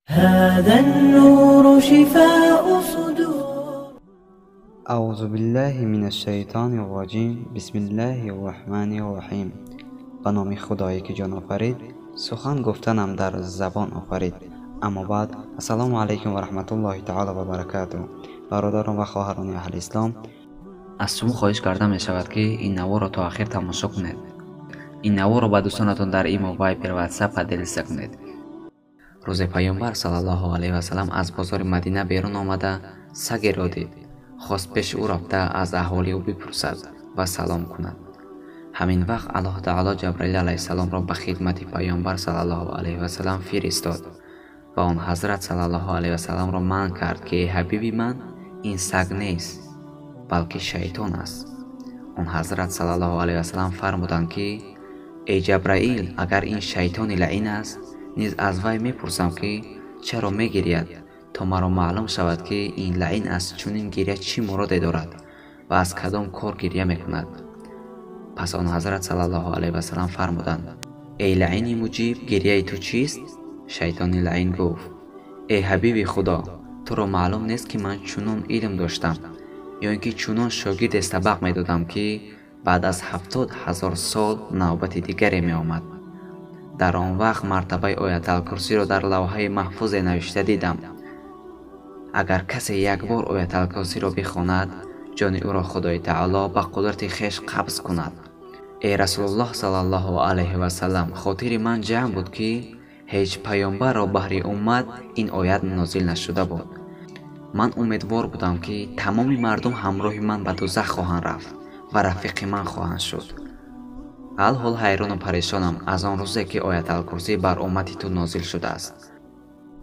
هذا النور شفاء صدور. أعوذ بالله من الشیطان الرجیم. بسم الله الرحمن الرحیم. به نام خدایی که جان آفرید، سخن گفتنم در زبان آفرید. اما بعد، السلام علیکم و رحمت الله تعالی و برکاته. برادران و خواهران اهل اسلام، аз шумо хоҳиш карда мешавад, ки ин наворро то ахир тамошо кунед. Ин наворро ба дӯстонатон дар имо, Вайбер, Ватсап поделиться кунед. Рӯзе Паёмбар саллаллоҳу алайҳи васалам аз бозори Мадина берун омада, сагеро дид. Хост пеши ӯ рафта, аз аҳволи ӯ бипурсад ва салом кунад. Ҳамин вақт Аллоҳ Таоло Ҷабраил алайҳиссаломро ба хидмати Паёмбар саллаллоҳу алайҳи васалам фиристод ва он ҳазрат саллаллоҳу алайҳи васаламро манъ кард, ки эй ҳабиби ман, ин саг нест, балки шайтон аст. Он ҳазрат саллаллоҳу алайҳи васалам фармуданд, ки эй Ҷабраил, агар ин шайтони лаин аст, низ аз вай мепурсам, ки чаро мегирияд, то маро маълум шавад, ки ин лаин аз чунин гиря чӣ муроде дорад ва аз кадом кор гиря мекунад. Пас он ҳазрат саллаллоҳу алайҳи васалам фармуданд: эй лаини муҷиб, гиряи ту чист? Шайтони лаин гуфт: эй ҳабиби Худо, туро маълум нест, ки ман чунон илм доштам ё ин ки чунон шогирде сабақ медодам, ки баъд аз 70 000 сол навбати дигаре меомад. Дар он вақт мартабаи Ояталкурсиро дар лавҳаи маҳфузе навишта дидам. Агар касе як бор Ояталкурсиро бихонад, ҷони ӯро Худои Таоло ба қудрати хеш қабз кунад. Эй Расулуллоҳ саллаллоҳу алайҳи васалам, хотири ман ҷамъ буд, ки ҳеҷ паёмбарро баҳри уммат ин оят нозил нашуда буд. Ман умедвор будам, ки тамоми мардум ҳамроҳи ман ба дузах хоҳанд рафт ва рафиқи ман хоҳанд шуд. Алҳол ҳайрону парешонам аз он рӯзе, ки Ояталкурсӣ бар уммати ту нозил шудааст.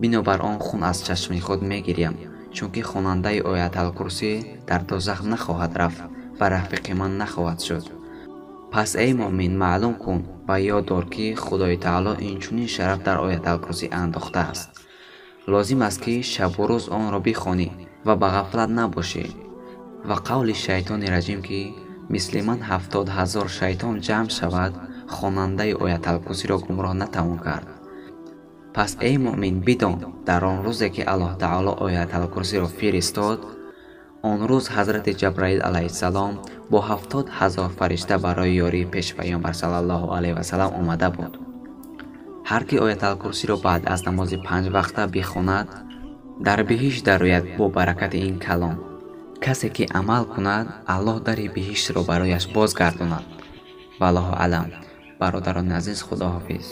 Бинобар он хун аз чашми худ мегирям, чунки хонандаи Ояталкурсӣ дар дозах нахоҳад рафт ва рафиқи ман нахоҳад шуд. Пас эй муъмин, маълум кун ва ёд дор, ки Худои Таоло инчунин шараф дар Ояталкурсӣ андохтааст. Лозим аст, ки шабу рӯз онро бихонӣ ва ба ғафлат набошӣ. Ва қавли шайтони раҷим, ки мисли ман 70 000 шайтон ҷамъ шавад, хонандаи Ояталкурсиро гумроҳ натавон кард. Пас эй муъмин, бидон, дар он рӯзе, ки Аллоҳ Таоло Ояталкурсиро фиристод, он рӯз ҳазрати Ҷабраил алайҳиссалом бо 70 000 фаришта барои ёрии пеши Паёмбар саллаллоҳу алайҳи васалам омада буд. Ҳар ки Ояталкурсиро баъд аз намози панҷвақта бихонад, дар биҳишт дарояд бо баракати ин калом. Касе ки амал кунад, Аллоҳ дари биҳиштро барояш бозгардонад. Валлоҳу аълам. Бародарони азиз, худоҳофиз.